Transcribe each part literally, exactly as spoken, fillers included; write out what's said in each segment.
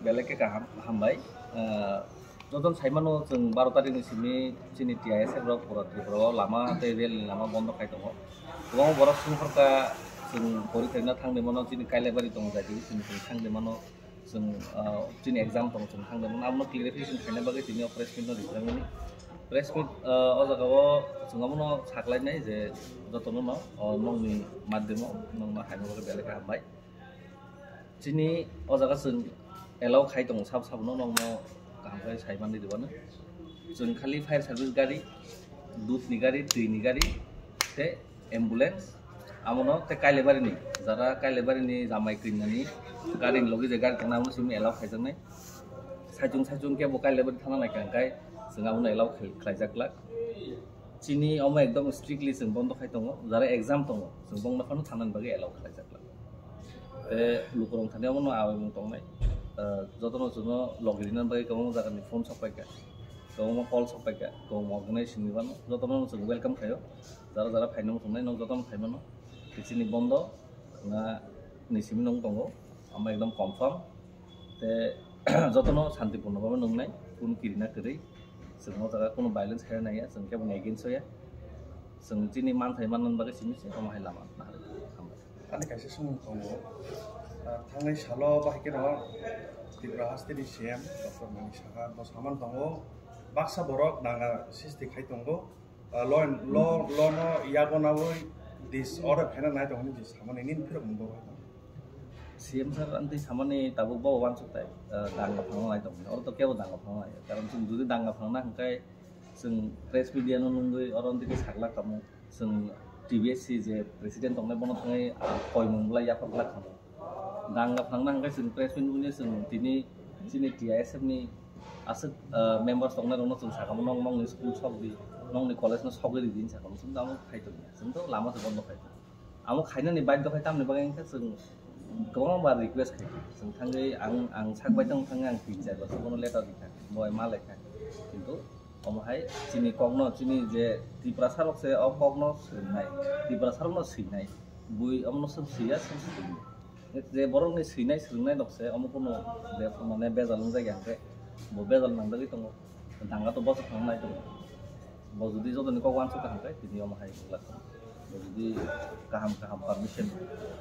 Belai khe kaham, hambai. Ah, jotono saimano, chwng baro tarikni simi chini T I S F rok pura Tripura o lama tei rail ni lama bondo khai tongo. Kwbangma borok songkhorkha, chwng pori khaina thangwi mano, chini Kailabari tongo, jai chini chwng thangwi mano, chwng, ah, chini exam tongo, chwng thangwi mano. Abono clarification khaina bagwi tini o press meet no rijak mani. Press meet, ah, o jaga o chwng abono saklainai je jotono no, o nokni madhyamo nokno haina bagwi belai khe hambai. Chini o jaga chwng allow khai tongo sabo sabo no, nokno kaham khe sai manwi rwmano. Chwng khali fire service gari, dudni gari, twini gari, tei ambulance, abono tei Kailabari ni, jara Kailabari ni jamai kwinani gari ni logi je gari tongnai, amo simi allow khaijaknai. Saichung saichung khe bo Kailabari thana naikha hwnkhe chwng abono allow khai-, khlaijak glak. Chini omo ekdom strictly chwng bondo khai tongo, jara exam tongo, chwng bongno phano thanani bagwi allow khlaijak glak. Tei lukurok thani omono awi mung tongnai. Ah, jotono chwngno logi rina bagwi kwbangma jagani phone sok paikha, kwbangma call sok paikha, kwbangma organization ni mano, jotono chwng welcome khaio. Jara jara phaina muchungnai, nok jotono phai mano. Chini bondo na ni simi nung tongo, omo ekdom confirm. Tei jotono santipurno bhabe nungnai, kunu kirina kwrwi. Chwng o jaga kunu violence khaina naiya, chwng kebo ni against o ya. Chwng chini manthai manna bagwi simi se omo hai lama naharwi. Hambai. Ani kaisa swngmung tongo. Ah, thangnai salo bahai kheno Tripura hasteni C M Doctor Manik Saha bo saman tongo. Baksa borok nanga sisti khai tongo. Ah, law and, law, law no yago nawi disorder khaina nai tongo hinwi samani nini phirok mung bo. C M sir, ang twi samani tabuk bo uansuk tai, ah, danga phangna nai tongmani. Oro to kebo danga phangna nai. Karon chwng jodi danga phangna hwnkhe chwng press media no nungwi oro twi sakla kamo. Chwng T B S C je president tongnai bono thangwi, ah, koimung bwlai yaphar glak kamo. Danga phangna hwnkhe chwng press meet wngya chwng tini chini T I S F ni aswk, ah, members tongnai rokno chwng sakamo, "Nong nongni school sok di, nongni college no sogwi ridi," hinwi sakamo. Chwng tamo khai tongya. Chwng to lama se bondo khai tong. Amo khainani baidhyo khai tamni bagwi hwnkhe chwng kwbangma bar request khai. Chwng thangwi ang, ang sak bai tong thangwi ang tin char bosor bono letter rikha. Bo ma lekha. Kintu omo hai chini kokno, chini je Tiprasa rok se o kokno swrwngnai. Tiprasa rokno swinai. Bui omono swk swiya, swk swrwngya. Je borokni swinai swrwngnai rok se omo kunu be-, mane bejal wngjak ya hwnkhe bo bejal nangjagwi tongo. Danga to bosok thang nai tongo. Bo jodi jotoni kok uansuk kha hwnkhe tini omo hai wngla kha. Bo jodi kaham kaham permission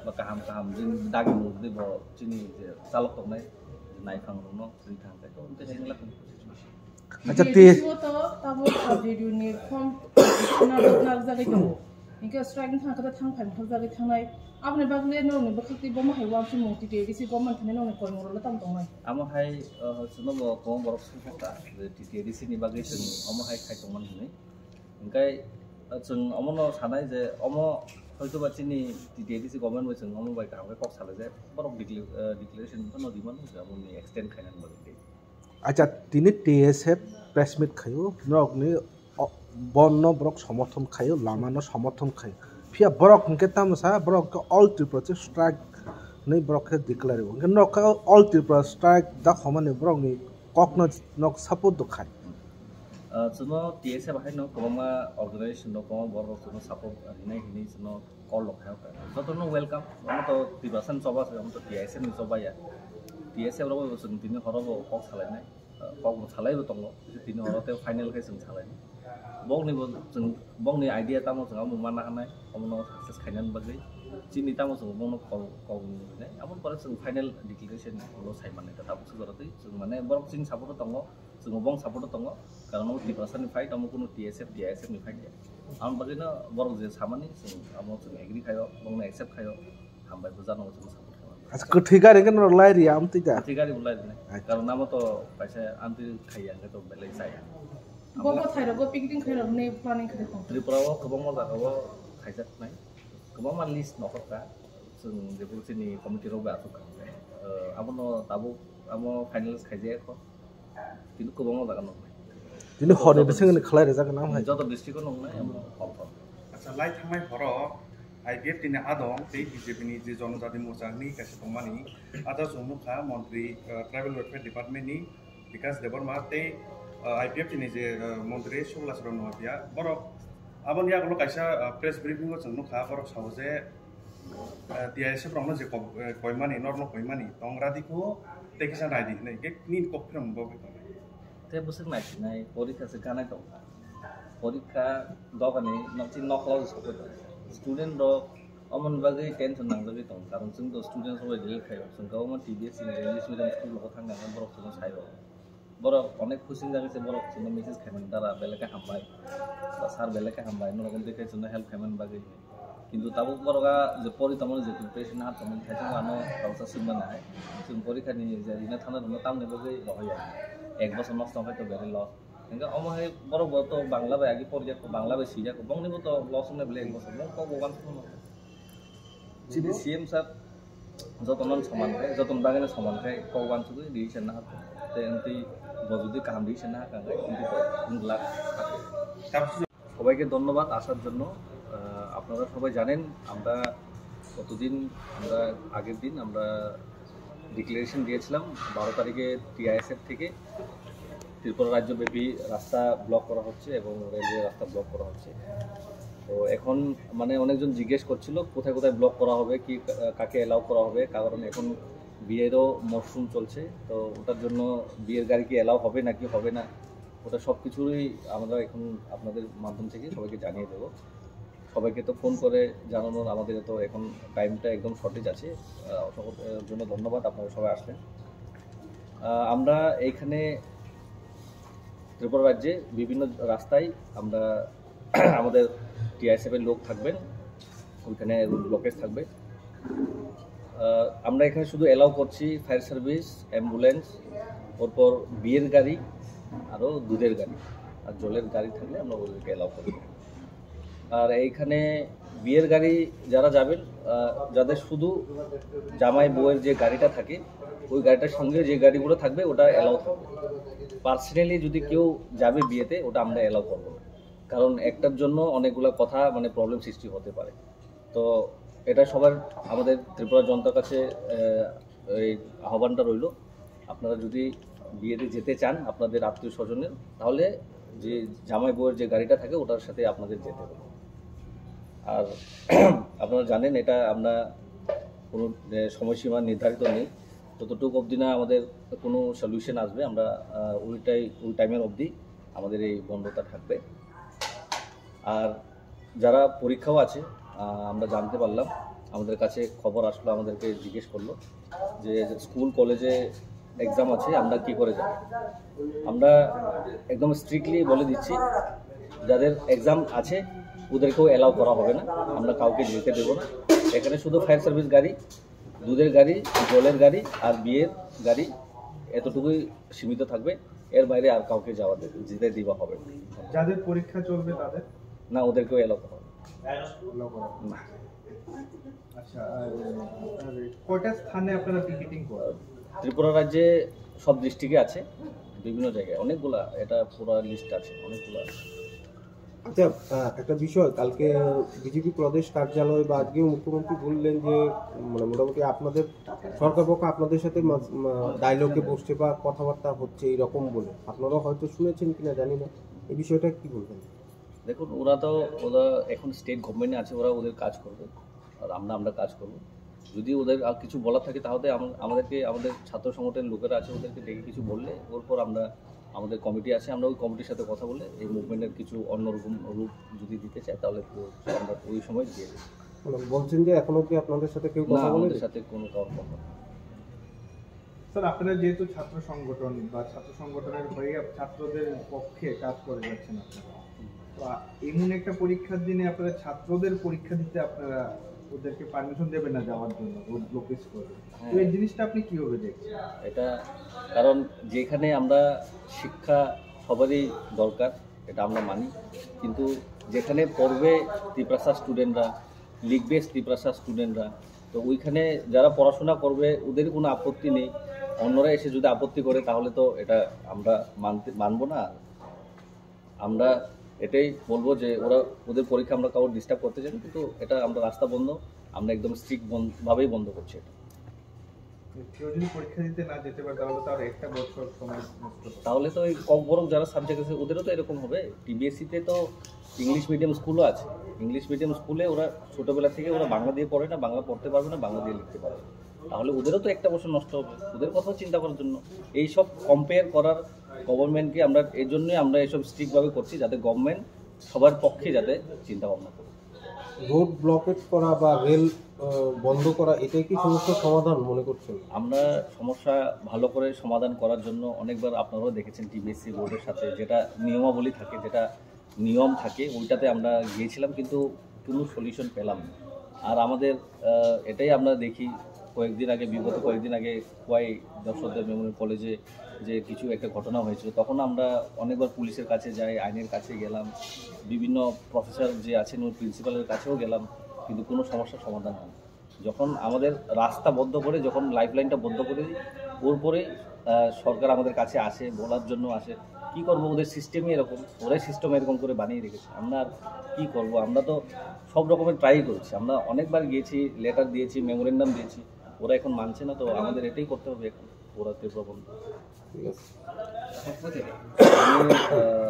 ba kaham kaham jin dagi bo jodi bo chini je chalok tongnai je naiphang rokno rikha hwnkhe to hwnkhe se wngla kha. Acha, T S F ti- o to tamo radio ni form narwk narwk jagwi tongo. Hingke strike wngkha khe thang phai thang jagwi thangnai. Aboni bagwi norokni bwkhak twi bomo hai uansukmung T T A D C government thani norokni koimung rok le tamo tongnai. Amo hai, uh, chwngno bo kwbang borok songkha je T T A D C ni bagwi chwng omo hai khai tongmani hinwi. Hingke, uh, chwng omono sanai je omo hoitoba chini T T A D C government bai chwng omo bai kaham khe kok salai je borok decla-, uh, declaration phano rimani je omo ni extend khainani bagwi. Acha, tini T S F press meet khaio, norokni o-, bondh no borok somorthon khaio, lama no somorthon khaio. Phiya borok hinkhe tamo sa, borok hinkhe All Tripura Strike hinwi borok khe declare o. Hinkhe norok khe All Tripura Strike da khomani borokni kokno nok support do khai. Ah, chwngno T S F haino kwbangma organization rok, kwbangma borok rok chwngno support rinai hinwi chwngno call rok khaio. Jotono welcome. Omo to Tiprasa ni choba se, omo to T S F ni choba ya. T S F rok bo chwng tini horo bo kok salainai. Ah, kok bo salai bo tongo. Tini horo tei final khe chwng salainai. Bokni bo chwng, bokni idea tamo chwng amo manna hanai. Omo no success khainani bagwi. Chini tamo chwng bono kok, kok ni hinai. Amo pore chwng final declaration ulo sai mannai ta tabuk se jora twi. Chwng mane borok chini support o tongo. Chwng bong support o tongo, karon omo Tiprasa ni fight, omo kunu T S F, T I S F ni fight ya. Amo bagwi no borok je samani, chwng amo chwng agree khaio, bongno accept khaio, hambai bo jano chwng support khaio. Acha, kwthwi gari khe norok lai riya, amtwi da? Kwthwi gari bo lai rinai. Acha. Karon amo to kaisa amtwi khaiya, hwnkhe to belai chaya. Bo bo thairok bo picnic khairok ni planning khairok tong. Tripura o kwbangma jaga o khaijak nai, kwbangma list nokhor kha, chwng jephuru chini committee rok bai achuk kha, eh, abono tabuk amo finalize khaijak kho. Kintu kwbangma jaga nuknai. Tini horni bisingni khlai rijak nang hai. Joto district o nuknai, amo confirm. Acha, lai thangnai horo I P F T ni adong tei B J P ni je Jonojati Morcha ni kaisa tongmani, acha chwng nukha montri, eh, Tribal Welfare Department ni Bikash Debbarma tei, eh, I P F T ni je, eh, montri Subhra Chakma Noatia, borok aboni yagulo kaisa, eh, press briefing o chwng nukha, borok sao je, eh, T I S F rokno je ko-, eh, koimani, norno koimani, tongra diko, Tei kisa nai di hinwi hwnkhe nini kok phirang bo bai tongnai. Tei bwswk naisinai porikha se ganai tongkha. Porikha dogani nokti nokla sokoi tongo. Student rok omoni bagwi tension nangjagwi tongo. Karon chwng to student rok bai relate khai rok. Chwng kwbangma T B S ni English medium school rok thangna borok chwngno sai rok. Borok onek khusing jagwi se borok chwngno message khaimani, "Dara belai khe hambai." Ba, "Sir belai khe hambai." Norok wngtwi khe chwngno help khaimani bagwi. Kintu tabuk borok a je pori tongmani je preparation ha tongmani thaichung ano kawsa swngmani hai. Chwng porikha ni je rina thangna rwno tamni bagwi rohorya. Ek bosor nosto wngkhe to very loss. Hingke omo hai borok bo to Bangla bai agi porjak, Bangla bai sijak, bongni bo to loss wngnai bele ek bosor, bong kok bo uansuk mano. Chini C M sir jotono soman khe, jotono bagwi no soman khe kok uansugwi decision nahar. Tei wngtwi bo jodi kaham decision nahar kha hingke wngtwi to wng glak. সবাইকে ধন্যবাদ আসার জন্য। আহ, আপনারা সবাই জানেন, আমরা গতদিন, আমরা আগের দিন আমরা ডিক্লারেশন দিয়েছিলাম বারো তারিখে টিআইএসএফ থেকে ত্রিপুরা রাজ্যব্যাপী রাস্তা ব্লক করা হচ্ছে এবং রেলওয়ে রাস্তা ব্লক করা হচ্ছে। তো এখন মানে অনেকজন জিজ্ঞেস করছিল কোথায় কোথায় ব্লক করা হবে, কি কা-, কাকে অ্যালাউ করা হবে, কারণ এখন বিয়েরও মরশুম চলছে। তো ওটার জন্য বিয়ের গাড়ি কি অ্যালাউ হবে নাকি হবে না, ওটা সব কিছুরই আমরা এখন আপনাদের মাধ্যম থেকে সবাইকে জানিয়ে দেবো। সবাইকে তো ফোন করে জানানোর আমাদের তো এখন টাইমটা একদম শর্টেজ আছে। আহ, সকলের জন্য ধন্যবাদ, আপনারা সবাই আসলেন। আহ, আমরা এইখানে ত্রিপুরা রাজ্যে বিভিন্ন রাস্তায় আমরা আমাদের টিআইএসএফ এর লোক থাকবেন, ওইখানে রুট ব্লকেজ থাকবে। আহ, আমরা এখানে শুধু অ্যালাউ করছি ফায়ার সার্ভিস, অ্যাম্বুলেন্স, ওরপর বিয়ের গাড়ি, আরও দুধের গাড়ি আর জলের গাড়ি থাকলে আমরা ওদেরকে অ্যালাউ করব। আর এইখানে বিয়ের গাড়ি যারা যাবেন, আহ, যাদের শুধু জামাই বউয়ের যে গাড়িটা থাকে, ওই গাড়িটার সঙ্গে যে গাড়িগুলো থাকবে ওটা অ্যালাউ থাকবে। পার্সোনালি যদি কেউ যাবে বিয়েতে, ওটা আমরা অ্যালাউ করবো না, কারণ একটার জন্য অনেকগুলো কথা মানে প্রবলেম সৃষ্টি হতে পারে। তো এটা সবার, আমাদের ত্রিপুরা জনতার কাছে, আহ, এই আহ্বানটা রইল, আপনারা যদি বিয়েতে যেতে চান আপনাদের আত্মীয় স্বজনের, তাহলে যে জামাই বউয়ের যে গাড়িটা থাকে ওটার সাথে আপনাদের যেতে হবে। আর আপনারা জানেন এটা আমরা কোনো, আহ, সময়সীমা নির্ধারিত নেই, যতটুকু অবধি না আমাদের কোনো সলিউশন আসবে আমরা, আহ, ওইটাই, ওই টাইমের অবধি আমাদের এই বন্ধটা থাকবে। আর যারা পরীক্ষাও আছে, আহ, আমরা জানতে পারলাম, আমাদের কাছে খবর আসলো, আমাদেরকে জিজ্ঞেস করলো যে স্কুল কলেজে এক্সাম আছে, আমরা কি করে যাব। আমরা একদম স্ট্রিক্টলি বলে দিচ্ছি, যাদের এক্সাম আছে ওদেরকেও অ্যালাউ করা হবে না, আমরা কাউকে যেতে দেবো না। এখানে শুধু ফায়ার সার্ভিস গাড়ি, দুধের গাড়ি, জলের গাড়ি আর বিয়ের গাড়ি, এতটুকুই সীমিত থাকবে। এর বাইরে আর কাউকে যাওয়া দে-, যেতে দেওয়া হবে না। যাদের পরীক্ষা চলবে তাদের? না, ওদেরকেও অ্যালাউ করা হবে না। অ্যালাউ করা হবে না। না। আচ্ছা, আর, আর কয়টা স্থানে আপনারা পিকেটিং করবেন? ত্রিপুরা রাজ্যে সব ডিস্ট্রিক্টে আছে, বিভিন্ন জায়গায় অনেকগুলা, এটা পুরো লিস্ট আছে, অনেকগুলা আছে। আচ্ছা, আহ, একটা বিষয়, কালকে বিজেপি প্রদেশ কার্যালয় বা আজকেও মুখ্যমন্ত্রী বললেন যে, মানে, মোটামুটি আপনাদের সরকার পক্ষ আপনাদের সাথে মা-, মা-, ডায়লগে বসছে বা কথাবার্তা হচ্ছে এইরকম বলে। আপনারা হয়তো শুনেছেন কিনা জানি না, এই বিষয়টা কি বলবেন? দেখুন, ওরা তো, ওরা এখন স্টেট গভর্নমেন্টে আছে, ওরা ওদের কাজ করবে, আর আমরা, আমরা কাজ করব। যদি ওদের আর কিছু বলার থাকে, তাহলে আম-, আমাদেরকে, আমাদের ছাত্র সংগঠনের লোকেরা আছে, ওদেরকে ডেকে কিছু বললে, ওর পর আমরা, আমাদের কমিটি আছে, আমরা ওই কমিটির সাথে কথা বলে এই মুভমেন্টের কিছু অন্যরকম রূপ যদি দিতে চায়, তাহলে তো আমরা ওই সময় দিয়ে দেবো। মানে, বলছেন যে এখনো কি আপনাদের সাথে কেউ না, কথা আমাদের বলেনি? সাথে কোনো কারোর কথা। স্যার, আপনারা যেহেতু ছাত্র সংগঠন বা ছাত্র সংগঠনের হয়ে আপ-, ছাত্রদের পক্ষে কাজ করে যাচ্ছেন আপনারা, তো আ-, এমন একটা পরীক্ষার দিনে আপনারা ছাত্রদের পরীক্ষা দিতে আপনারা ওদেরকে পারমিশন দেবেন না যাওয়ার জন্য, রোড ব্লকেজ করবেন। তো হ্যাঁ। এই জিনিসটা আপনি কিভাবে দেখছেন? এটা কারণ যেখানে আমরা শিক্ষা সবারই দরকার, এটা আমরা মানি, কিন্তু যেখানে পড়বে তিপ্রাসা স্টুডেন্টরা, লিখবে তিপ্রাসা স্টুডেন্টরা, তো ওইখানে যারা পড়াশোনা করবে ওদের কোনো আপত্তি নেই, অন্যরা এসে যদি আপত্তি করে তাহলে তো এটা আমরা মানতে, মানবো না। আমরা এটাই বলবো যে ওরা, ওদের পরীক্ষা আমরা কাউকে ডিস্টার্ব করতে চাই না, কিন্তু এটা আমরা রাস্তা বন্ধ, আমরা একদম স্ট্রিক্ট বন-, ভাবেই বন্ধ করছি এটা। কেউ যদি পরীক্ষা দিতে না যেতে পারে, তাহলে তো আর একটা বছর সময় নষ্ট হবে। তাহলে তো এই ককবরক যারা সাবজেক্ট আছে, ওদেরও তো এরকম হবে। টিবিএসসি তে তো ইংলিশ মিডিয়াম স্কুলও আছে। ইংলিশ মিডিয়াম স্কুলে ওরা ছোটবেলা থেকে ওরা বাংলা দিয়ে পড়ে না, বাংলা পড়তে পারবে না, বাংলা দিয়ে লিখতে পারবে না। তাহলে ওদেরও তো একটা বছর নষ্ট হবে, ওদের কথাও চিন্তা করার জন্য। এইসব কম্পেয়ার করার গভর্নমেন্টকে আমরা এই জন্যই আমরা এইসব স্ট্রিক্টভাবে করছি, যাতে গভর্নমেন্ট সবার পক্ষে যাতে চিন্তা ভাবনা করে। রোড ব্লকেট করা বা রেল আহ, বন্ধ করা, এটাই কি সমস্যার সমাধান মনে করছেন? আমরা সমস্যা ভালো করে সমাধান করার জন্য অনেকবার আপনারাও দেখেছেন টিবিএসসি বোর্ডের সাথে যেটা নিয়মাবলী থাকে, যেটা নিয়ম থাকে, ওইটাতে আমরা গিয়েছিলাম, কিন্তু কোনো সলিউশন পেলাম না। আর আমাদের আহ, এটাই আমরা দেখি, কয়েকদিন আগে, বিগত কয়েকদিন আগে খোয়াই যশোরদার মেমোরিয়াল কলেজে যে কিছু একটা ঘটনা হয়েছিল, তখন আমরা অনেকবার পুলিশের কাছে যাই, আইনের কাছে গেলাম, বিভিন্ন প্রফেসর যে আছেন ওই প্রিন্সিপালের কাছেও গেলাম, কিন্তু কোনো সমস্যার সমাধান হয় না। যখন আমাদের রাস্তা বন্ধ করে, যখন লাইফলাইনটা বন্ধ করে দিই, ওর পরেই আহ, সরকার আমাদের কাছে আসে, বলার জন্য আসে। কি করব, ওদের সিস্টেমই এরকম, ওরাই সিস্টেম এরকম করে বানিয়ে রেখেছে। আমরা আর কি করব? আমরা তো সব রকমের ট্রাই করেছি, আমরা অনেকবার গিয়েছি, লেটার দিয়েছি, মেমোরেন্ডাম দিয়েছি, ওরা এখন মানছে না। তো আমাদের এটাই করতে হবে এখন, ওরা তীব্র বন্ধ। ঠিক আছে। আমি, আহ,